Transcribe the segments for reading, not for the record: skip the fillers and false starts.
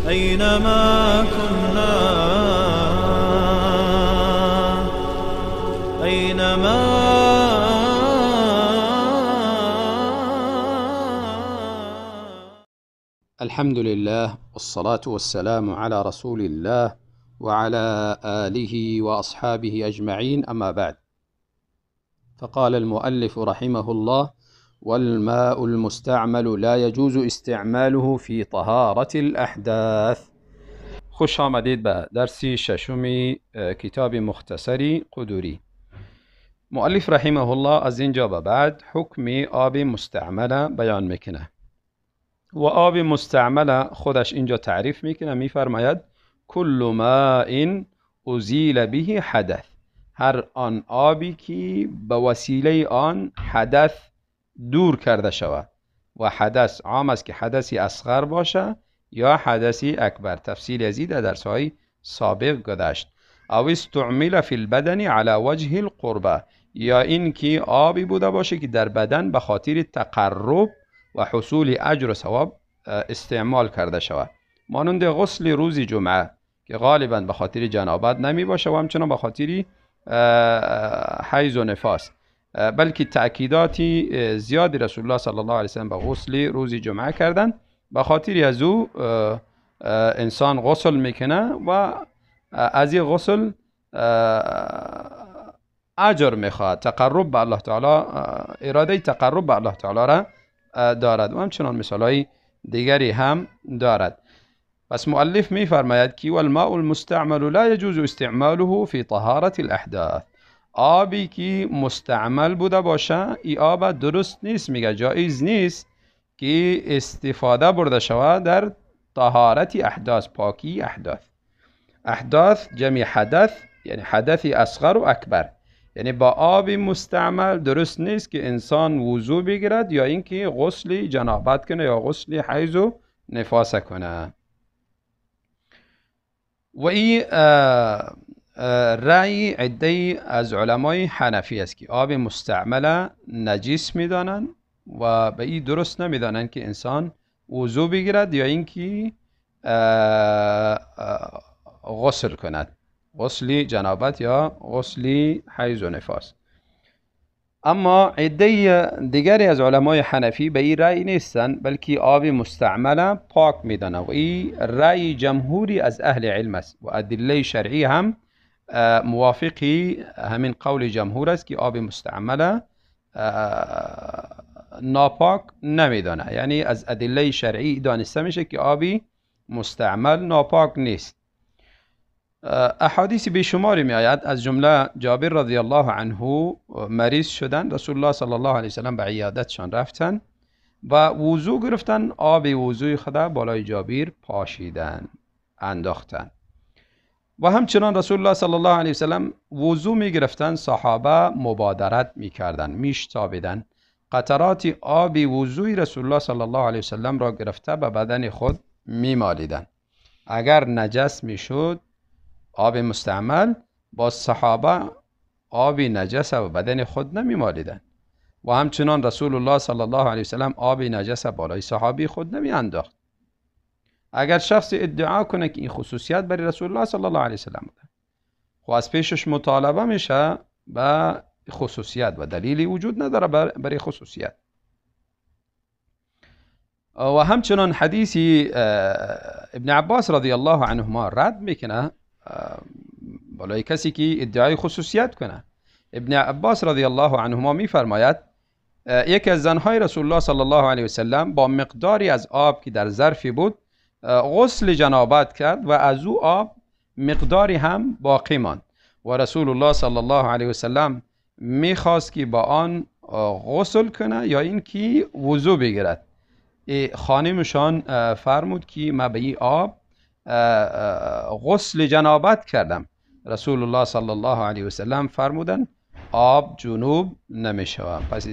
أينما كنا، أينما. الحمد لله والصلاة والسلام على رسول الله وعلى آله وأصحابه أجمعين، أما بعد. فقال المؤلف رحمه الله: والماء المستعمل لا يجوز استعماله في طهارة الأحداث. خوش آمدید به درس ششم کتاب مختصری قدوری. مؤلف رحمه الله از اینجا به بعد حکم آب مستعمل بیان میکنه و آب مستعمل خودش اینجا تعریف میکنه، میفرماید کل ماء ازیل به حدث، هر آن آبی که به وسیله آن حدث دور کرده شود، و حدث عام است که حدثی اصغر باشه یا حدثی اکبر. تفصیل از این در درس‌های سابق گذشت. او استعمل فی البدن علی وجه القربه، یا اینکه آبی بوده باشه که در بدن به خاطر تقرب و حصول اجر و ثواب استعمال کرده شود، مانند غسل روز جمعه که غالبا به خاطر جنابت نمی باشه و همچنان به خاطر حیض و نفاس، بلکه تأکیداتی زیادی رسول الله صلی الله علیه وسلم به غسل روز جمعه کردن. به خاطر از او انسان غسل میکنه و از این غسل اجر میخواد، تقرب به الله تعالی، اراده تقرب به الله تعالی را دارد و همچنان مثالهای دیگری هم دارد. پس مؤلف میفرماید که والماء المستعمل لا يجوز استعماله في طهارة الاحداث. آبی که مستعمل بوده باشه ای آب درست نیست، میگه جایز نیست که استفاده برده شود در طهارت احداث، پاکی احداث. احداث جمع حدث، یعنی حدث اصغر و اکبر، یعنی با آب مستعمل درست نیست که انسان وضو بگیرد یا اینکه غسل جنابت کنه یا غسل حیض و نفاس کنه. و این رأی عده‌ای از علمای حنفی است که آب مستعمل نجس میدانند و به این درست نمیدانند که انسان وضو بگیرد یا اینکه غسل کند، غسل جنابت یا غسل حیض و نفاس. اما عده دیگری از علمای حنفی به این رأی نیستند، بلکه آب مستعمل پاک میدانند و این رأی جمهوری از اهل علم است و ادله شرعی هم موافقی همین قول جمهور است که آب مستعمل ناپاک نمیدانه، یعنی از ادله شرعی دانسته میشه که آبی مستعمل ناپاک نیست. احادیث بیشماری می آید، از جمله جابر رضی الله عنه مریض شدن، رسول الله صلی الله علیه وسلم به عیادتشان رفتن و وضو گرفتن، آب وضوی خدا بالای جابر پاشیدن، انداختن. و همچنان رسول الله صلی الله علیه وسلم وضو می گرفتن، صحابه مبادرت می کردن، میشتابیدن، قطرات آب وضوی رسول الله صلی الله علیه وسلم را گرفته به بدن خود می مالیدن. اگر نجس می شد آب مستعمل، با صحابه آب نجس به بدن خود نمی مالیدن. و همچنان رسول الله صلی الله علیه وسلم آب نجس بالای صحابی خود نمی انداخت. اگر شخص ادعا کنه که این خصوصیت برای رسول الله صلی الله علیه وسلم بوده، خب از پیشش مطالبه میشه به خصوصیت و دلیلی وجود نداره برای خصوصیت. و همچنان حدیث ابن عباس رضی الله عنهما رد میکنه بالای کسی که ادعای خصوصیت کنه. ابن عباس رضی الله عنهما میفرماید یکی از زنهای رسول الله صلی الله علیه وسلم با مقداری از آب که در ظرفی بود غسل جنابت کرد و از او آب مقداری هم باقی ماند و رسول الله صلی الله علیه وسلم میخواست که با آن غسل کنه یا اینکه وضو بگیرد. خانمشان فرمود که ما به این آب غسل جنابت کردم. رسول الله صلی الله علیه وسلم فرمودن آب جنوب نمیشود. پس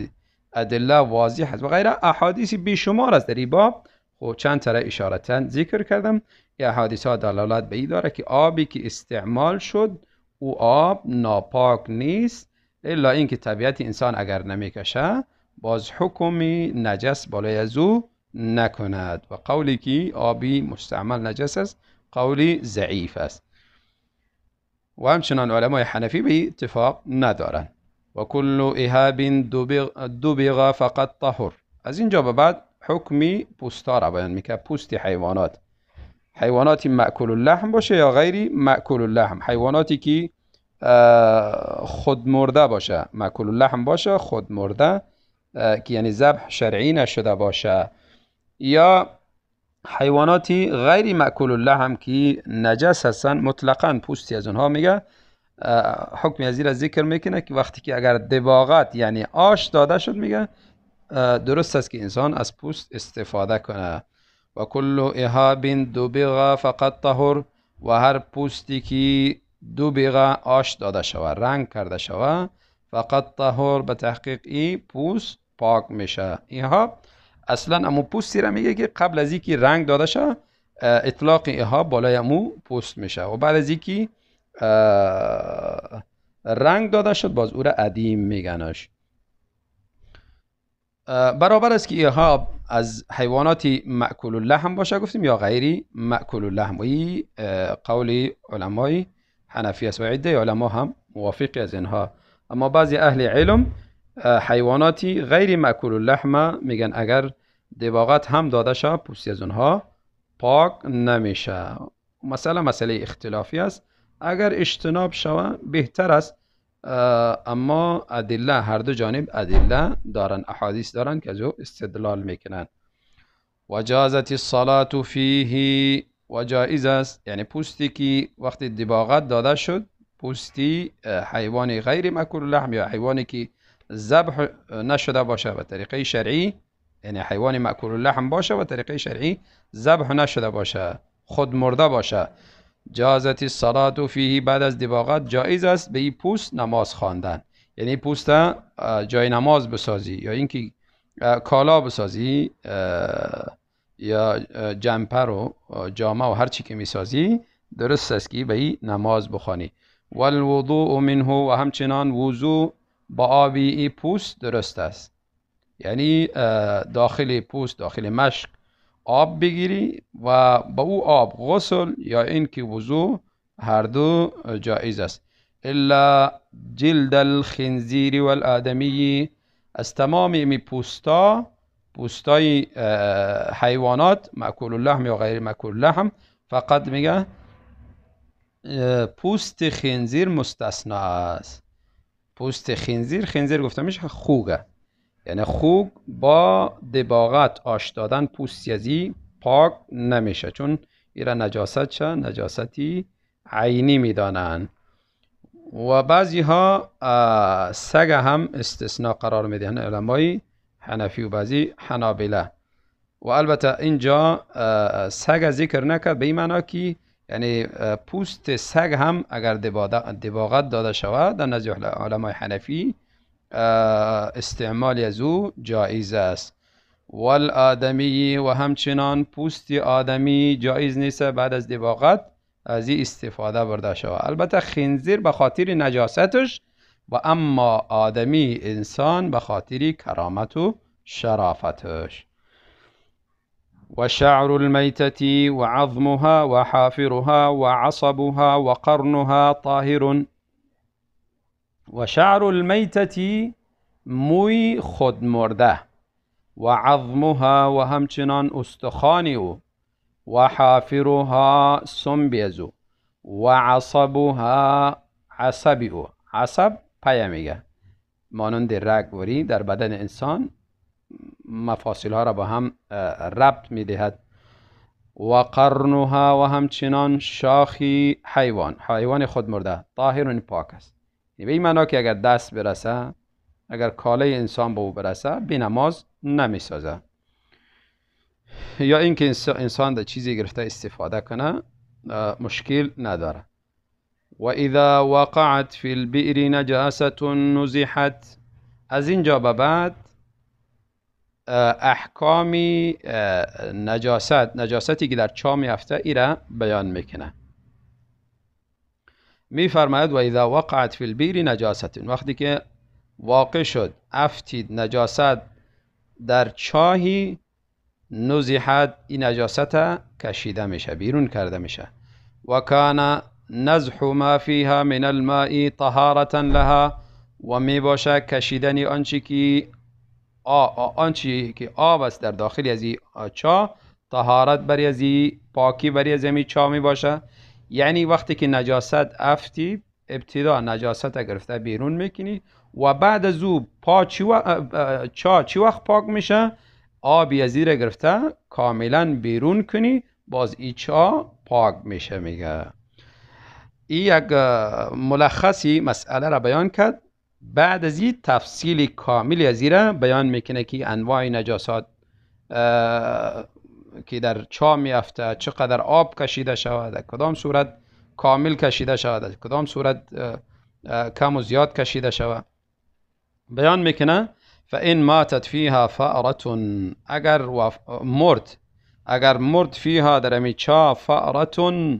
ادله واضح است و غیره. احادیث بیشمار است در این باب. خب چند تا اشارتا ذکر کردم. این احادیث ها دلالت به این داره که آبی که استعمال شد او آب ناپاک نیست، الا اینکه طبیعت انسان اگر نمیکشه باز حکم نجس بالای از او نکند. و قولی که آبی مستعمل نجس است قولی ضعیف است و همچنان علمای حنفی به اتفاق ندارند. و کل اهاب دبغ فقط طهر. از اینجا به بعد حکمی پوستا را بیان میکنه. پوست حیوانات، حیواناتی مأکول اللحم باشه یا غیری مأکول اللحم، حیواناتی که خود مرده باشه، مأکول اللحم باشه، خود مرده که یعنی ذبح شرعی نشده باشه، یا حیواناتی غیر مأکول اللحم که نجس هستن مطلقاً پوستی از اونها میگه حکم از را ذکر میکنه که وقتی که اگر دباغت یعنی آش داده شد میگه درست است که انسان از پوست استفاده کنه. و کل اهاب دبغ فقط طهر، و هر پوستی که دبغ آش داده شود، رنگ کرده شود، فقط طهر، به تحقیق ای پوست پاک میشه. اینها اصلا امو پوستی را میگه که قبل از اینکه رنگ داده شه اطلاق اینها بالای امو پوست میشه و بعد از اینکه رنگ داده شد باز او را ادیم میگنش. برابر است که اینها از حیوانات مأکول اللحم باشه گفتیم یا غیری مأکول اللحم، و این قول علمای حنفی است و عده علما هم موافق از اینها. اما بعضی اهل علم حیواناتی غیر مأکول اللحم میگن اگر دباغت هم داده شه پوستی از اونها پاک نمیشه. مسئله مسئله اختلافی است، اگر اجتناب شوه بهتر است، اما ادله هر دو جانب ادله دارن، احادیث دارن که از او استدلال میکنن. و جازت الصلاة فیه، و جایز است یعنی پوستی که وقتی دباغت داده شد، پوستی حیوان غیر مأکول اللحم یا حیوانی که ذبح نشده باشه به طریقه شرعی، یعنی حیوان مأکول اللحم باشه و طریقه شرعی ذبح نشده باشه، خود مرده باشه، جازت الصلاة فیه، بعد از دباغت جایز است به این پوست نماز خواندن، یعنی پوست جای نماز بسازی یا اینکه کالا بسازی یا جمپر و جامه و هر چی که میسازی، درست است که به این نماز بخوانی. والوضوء منه، و همچنان وضوء با آبی ای پوست درست است، یعنی داخل پوست، داخل مشک آب بگیری و با او آب غسل یا اینکه وضوء، هر دو جایز است. الا جلد الخنزیر والآدمی، از تمام می پوستا، پوستای حیوانات مأکول اللحم یا غیر مأکول اللحم، فقط میگه پوست خنزیر مستثنا است. پوست خنزیر، خنزیر گفته میشه خوگه، یعنی خوگ با دباغت آش دادن پوست ازی پاک نمیشه، چون ایرا نجاست چه نجاستی عینی میدانن. و بعضی ها سگ هم استثناء قرار میدهن، علمای حنفی و بعضی حنابله. و البته اینجا سگ ذکر نکرد به این معنا که یعنی پوست سگ هم اگر دباغت داده شود در نزد علمای حنفی استعمال از او جایز است. والآدمی، و همچنان پوست آدمی جایز نیست بعد از دباغت از این استفاده برده شود، البته خنزیر به خاطر نجاستش، و اما آدمی انسان به خاطر کرامت و شرافتش. و شعر المیتة و عظمها و حافرها و عصبها و قرنها طاهر. و شعر المیتة موی خود مرده، و عظمها و همچنان استخوان او، و حافرها سنبی از او، و عصبها عصبی او. عصب پایه میگه، مانند رگ وری در بدن انسان مفاصل ها را با هم ربط میدهد. و قرنها و همچنان شاخی حیوان، حیوان خود مرده، طاهر پاک است. به این معنا که اگر دست برسه، اگر کاله انسان به او برسه، بی نماز نمیسازه، یا اینکه انسان در چیزی گرفته استفاده کنه مشکل نداره. و اذا وقعت فی البئر نجاسة نزحت. از اینجا به بعد احکام نجاست، نجاستی که در چاه میافته ایره بیان میکنه. میفرماید و اذا وقعت فی البئر نجاست، وقتی که واقع شد افتید نجاست در چاهی، نزحت، این نجاست کشیده میشه، بیرون کرده میشه. و کان نزح ما فيها من الماء طهارة لها، و می باشه کشیدن آنچه که آب است در داخل از این چاه، طهارت بری از پاکی بری از این چاه می باشه. یعنی وقتی که نجاست افتید، ابتدا نجاست گرفته بیرون میکنی و بعد از او چاه چی وقت پاک میشه؟ آبی از زیر گرفته کاملا بیرون کنی، باز ای چاه پاک میشه. میگه این یک ملخصی مسئله را بیان کرد. بعد از این تفصیل کامل از را بیان میکنه که انواع نجاسات که در چاه میافته، چقدر آب کشیده شود، در کدام صورت کامل کشیده شود، در کدام صورت کم و زیاد کشیده شود. بیان میکنه فإن ماتت فيها فأرة، اگر مرد فيها در امی چاه فأرة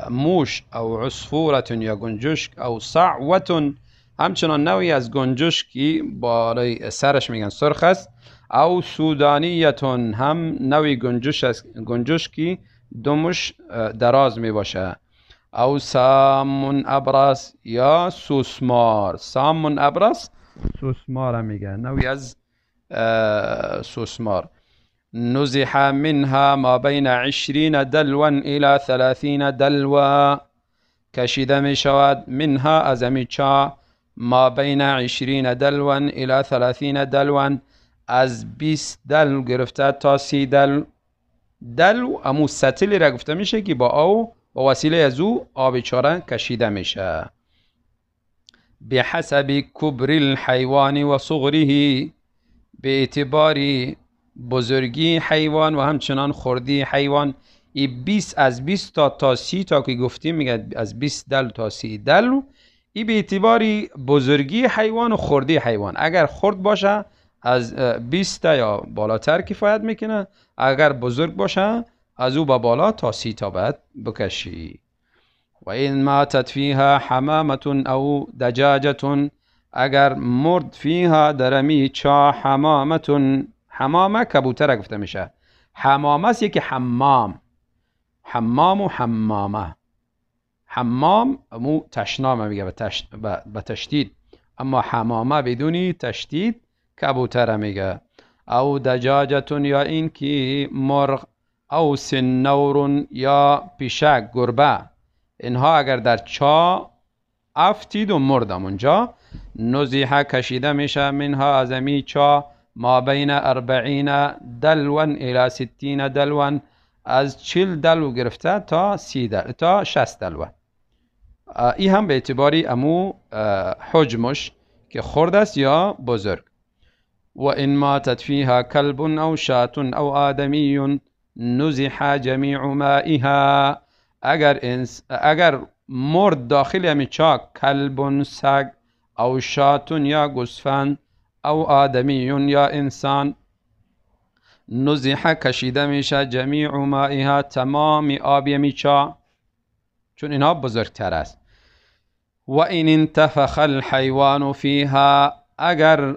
موش او عصفورة یا گنجشک او صعوة، همچنان نوعی از گنجشکی بالای سرش میگن سرخ است، او سودانیتون هم نوعی گنجش است، گنجشکی دمش دراز می باشه، او سامون ابرس یا سوسمار. سامون ابرس سوسمار میگه، نوعی از سوسمار. نزح منها ما بین 20 دلوا الى 30 دلوا، کشیده می شود منها از امی چاه ما بین 20 دلوا الى 30 دلوا، از 20 دلو گرفته تا 30 دلو. دلو امو سطلی را گفته میشه که با آب با وسیله از او آب چاره کشیده میشه. بحسب کبر الحیوان و صغره، به اعتبار بزرگی حیوان و همچنان خردی حیوان. ای 20 از 20 تا 30 تا که گفتیم، میگه از 20 دلو تا 30 دلو، ای به اعتبار بزرگی حیوان و خردی حیوان. اگر خرد باشه از 20 تا یا بالاتر کفایت میکنه، اگر بزرگ باشه از او به بالا تا 30 تا باید بکشی. و این ماتت فیها حمامة او دجاجة، اگر مرد فیها درمی چاه حمامة، حمامه کبوتر گفته میشه، حمامه است یکی حمام، حمام و حمامه. حمام مو تشنامه میگه به تشدید، اما حمامه بدونی تشدید کبوتر میگه. او دجاجة یا این که مرغ، او سنور یا پیشک گربه، اینها اگر در چاه افتید و مردم اونجا، نزیحه کشیده میشه منها از امی چاه ما بین 40 دلوا الى 60 دلوا، از 40 دلو گرفته تا 30 دلو تا 60 دلو. ای هم به اعتباری امو حجمش که خرد است یا بزرگ. و این ماتت فيها کلب او شاة او آدمی نزح جمیع مائها، اگر مرد داخل امی چاه کلب سگ او شاة یا گوسفند او آدمی یا انسان، نزح کشیده میشه جمیع مائها تمام آب امی چاه، چون اینها بزرگتر است. و این انتفخ الحیوان فیها، اگر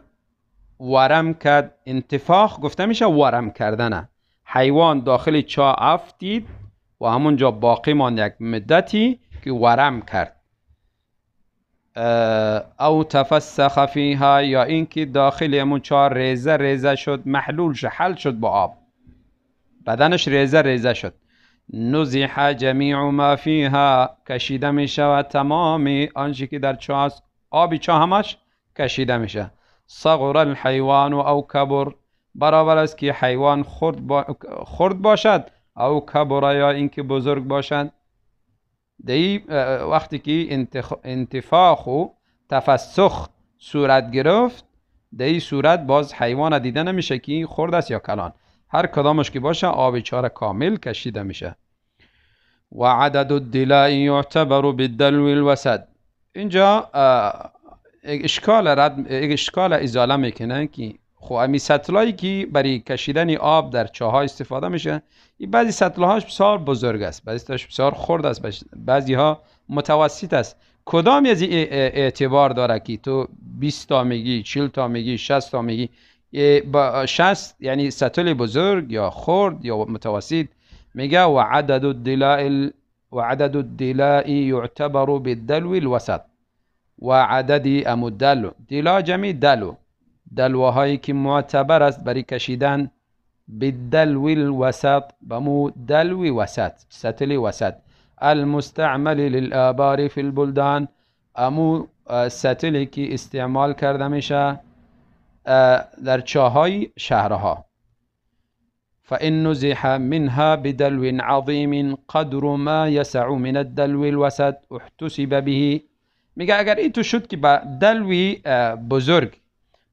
ورم کرد، انتفاخ گفته میشه ورم کردنه، حیوان داخل چاه افتید و همونجا باقی ماند یک مدتی که ورم کرد، او تفسخ فیها یا اینکه داخل همون چاه ریزه ریزه شد، محلول شد، حل شد با آب، بدنش ریزه ریزه شد، نزح جمیع ما فیها کشیده می شود تمام آنچه که در چاه است، آب چاه همش کشیده میشه. صغر الحیوان او کبر، برابر است که حیوان خرد باشد او کبر یا اینکه بزرگ باشد. دی وقتی که انتفاخ و تفسخ صورت گرفت، دی صورت باز حیوان دیده نمیشه که خرد است یا کلان، هر کدامش که باشه آب چاره کامل کشیده میشه. و عدد الدلاء یعتبر بالدلو الوسط. اینجا اشکال ازاله میکنه که خب امی سطلایی که برای کشیدن آب در چاه‌ها استفاده میشه، این بعضی سطلهاش بسیار بزرگ است، بعضیش بسیار خرد است، بعضی ها متوسط است. کدام از اعتبار داره که تو 20 تا میگی، 40 تا میگی، 60 تا میگی؟ با 60 یعنی سطل بزرگ یا خرد یا متوسط. میگه و عدد الدلاء يعتبر بالدلو الوسط. و عدد امو دلو، دلا جمع دلو، دلوهایی که معتبر است برای کشیدن، بالدلو الوسط، بمو دلو وسط، سطل وسط، المستعمل للآبار في البلدان، امو سطلی که استعمال کرده میشه در چاهای شهرها. فإن نزح منها بدلو عظیم قدر ما يسع من الدلو الوسط احتسب به. میگه اگر این تو شد که با دلوی بزرگ،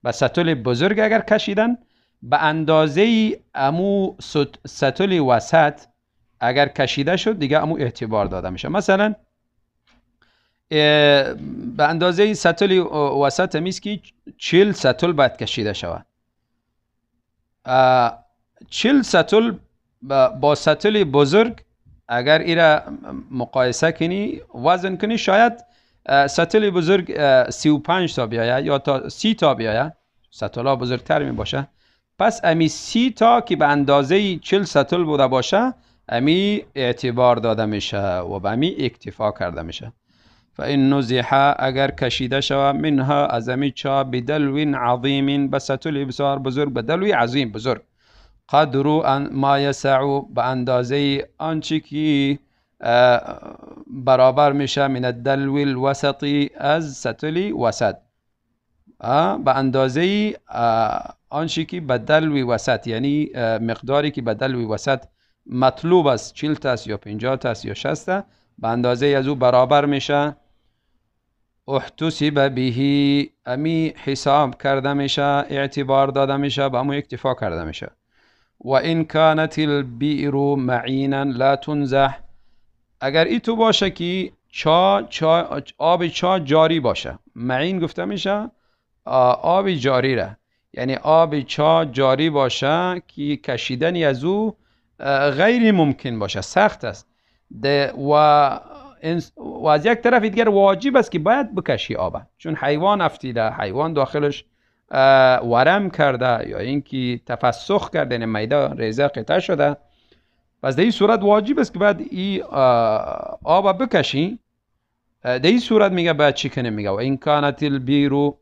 با سطل بزرگ اگر کشیدن به اندازه امو سطل وسط اگر کشیده شد دیگه امو اعتبار داده میشه. مثلا به اندازه سطل وسط میست که 40 سطل باید کشیده شود. 40 سطل با سطل بزرگ اگر ایرا مقایسه کنی، وزن کنی، شاید سطل بزرگ 35 تا بیاید یا تا 30 تا بیاید، سطل ها بزرگتر می باشه. پس امی 30 تا که به اندازه 40 سطل بوده باشه امی اعتبار داده میشه و به امی اکتفا کرده میشه. فإن نزح اگر کشیده شود منها از امی چا بدلو عظیم، به سطل بسیار بزرگ، به دلوی عظیم بزرگ، قدر ما یسع، به اندازه آنچه که برابر میشه، من الدلو الوسطی، از سطل وسط، به اندازه آنچه که به دلوی وسط، یعنی مقداری که به دلوی وسط مطلوب است، 40 تاست یا 50 تاست یا 60 تا، به اندازه از او برابر میشه. احتسب به، امی حساب کرده میشه، اعتبار داده میشه، به امو اکتفا کرده میشه. و این کانت البئر معینا لا تنزح، اگر ای تو باشه که چا آب چا جاری باشه، معین گفته میشه آب جاری را، یعنی آب چا جاری باشه که کشیدنی از او غیر ممکن باشه، سخت است، و از یک طرف دیگر واجب است که باید بکشی آب، چون حیوان افتیده، حیوان داخلش ورم کرده یا اینکه تفسخ کرده، یعنی میده ریزه قطع شده. پس در این صورت واجب است که باید این آب بکشی. در این صورت میگه باید چی کنیم؟ میگه و این کانت البیرو،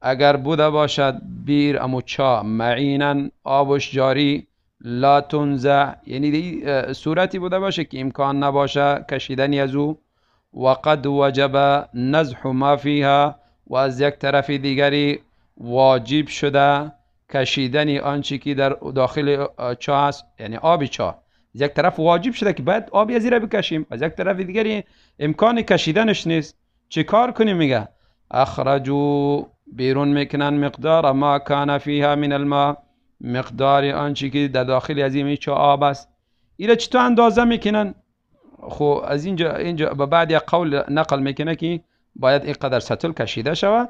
اگر بوده باشد بیر امو چا معینا، آبش جاری، لا تنزع، یعنی در صورتی بوده باشه که امکان نباشه کشیدنی از او، و قد وجب نزح ما فیها، و از یک طرف دیگری واجب شده کشیدنی آنچه که در داخل چاه است، یعنی آب چاه. از یک طرف واجب شده که باید آبی از را بکشیم، از یک طرف دیگری امکان کشیدنش نیست، چه کار کنیم؟ میگه اخرجوا، بیرون میکنن مقدار ما کان فیها من الماء، مقدار آنچه که در داخل از این چاه آب است. ایره چطور اندازه میکنن؟ خب از اینجا به بعد یک قول نقل میکنه که باید اینقدر سطل کشیده شود،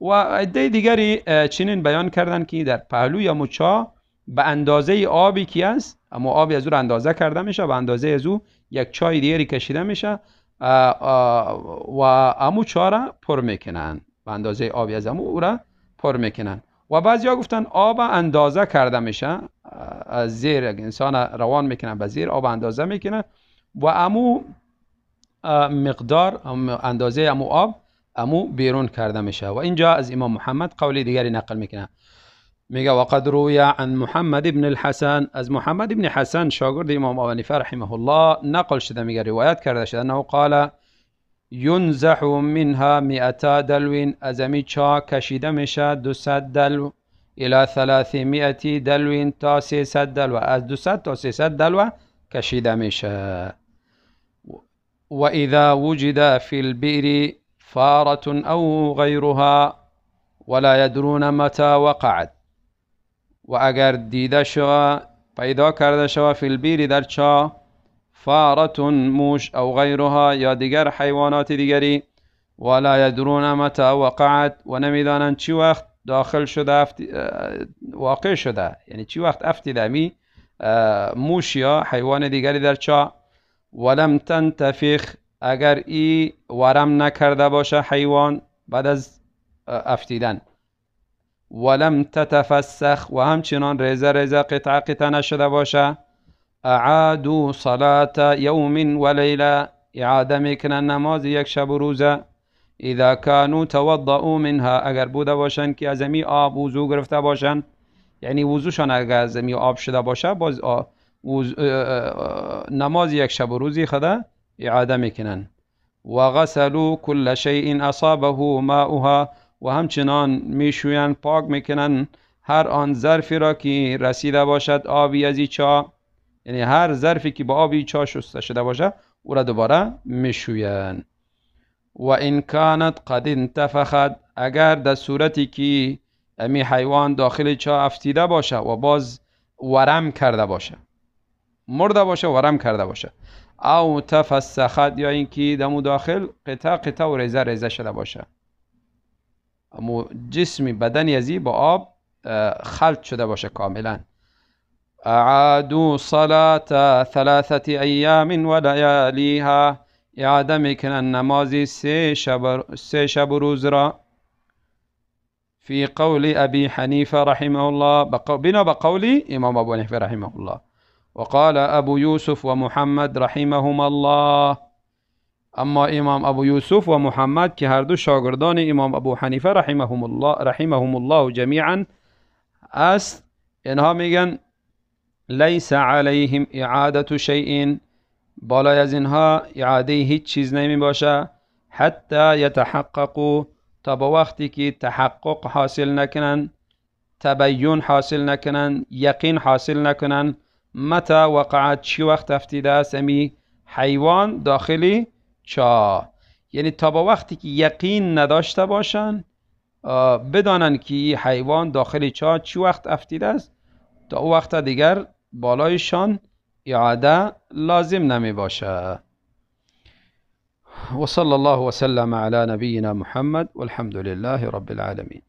و عده دیگری چنین بیان کردن که در پهلوی امو چاه به اندازه آبی که است، اما آبی از او را اندازه کرده میشه، به اندازه از او یک چای دیگری کشیده میشه و امو چاه را پر میکنن، به اندازه آبی از امو او را پر میکنن. و بعضیا گفتن آب اندازه کرده میشه از زیر، انسان روان میکنه به زیر، آب اندازه میکنه و امو مقدار اندازه امو آب امو بیرون کرده میشه. و اینجا از امام محمد قول دیگری نقل میکنه، میگه وقد روی عن محمد ابن الحسن، از محمد ابن حسن شاگرد امام ابو حنیفه رحمه الله نقل شده، میگه روایت کرده شده انه قال ینزح منها 200 دلو، از امی چا کشیده میشه 200 دلو، الى 300 دلو تا 300 دلو، از 200 تا 300 دلو کشیده میشه. و اذا وجد في البئر فارة او غيرها ولا يدرون متى وقعت، و اگر دیده شوه پیدا کرده شوه فی البیر در چا فارة موش او غیرها یا دیگر حیوانات دیگری، ولا یدرون متى وقعت، و نمیدانند چی وقت داخل شده واقع شده، یعنی چی وقت افتیده می موش یا حیوان دیگری در چا. ولم تنتفخ، اگر ای ورم نکرده باشه حیوان بعد از افتیدن، ولم تتفسخ و همچنان ریزه ریزه قطعه قطعه نشده باشه، اعادوا صلاة یوم و لیله، اعاده میکنن نماز یک شب و روزه. اذا كانوا توضؤوا منها، اگر بوده باشن که از امی آب وضو گرفته باشن، یعنی وضوشان اگر از امی آب شده باشه، باز نماز یک شب و روزی خدا اعاده میکنن. و غسلوا كل شيء اصابه ماؤها، و همچنان میشوین پاک میکنن هر آن ظرفی را که رسیده باشد آبی از چا، یعنی هر ظرفی که با آبی چا شسته شده باشه او را دوباره میشوین. و این کانت قد انتفخت، اگر در صورتی که امی حیوان داخل چا افتیده باشه و باز ورم کرده باشه، مرده باشه ورم کرده باشه، او تفسخت، یا اینکه دمو داخل قطعه قطعه و ریزه ریزه شده باشه، امو جسم بدن ازی با آب خلط شده باشه کاملا، اعادوا صلاة ثلاثة ایام و لیالیها، اعاده میکنن نماز سه شب و روز را. في قول أبي حنيفة رحمه الله، بنا بقول إمام أبو حنيفة رحمه الله. وقال أبو يوسف ومحمد رحمهما الله، اما امام ابو یوسف و محمد که هر دو شاگردان امام ابو حنیفه رحمهم الله جمیعا است، اینها میگن لیس علیهم اعاده شیء، بالای از اینها اعاده هیچ چیز نمی باشه، حتی یتحققوا، تا با وقتی که تحقق حاصل نکنن، تبین حاصل نکنن، یقین حاصل نکنن، متى وقعت، چی وقت افتیده است امی حیوان داخلی چا، یعنی تا با وقتی که یقین نداشته باشن، بدانن که این حیوان داخل چا چی وقت افتیده است، تا او وقت دیگر بالایشان اعاده لازم نمی باشه. وصلى الله وسلم على نبينا محمد والحمد لله رب العالمين.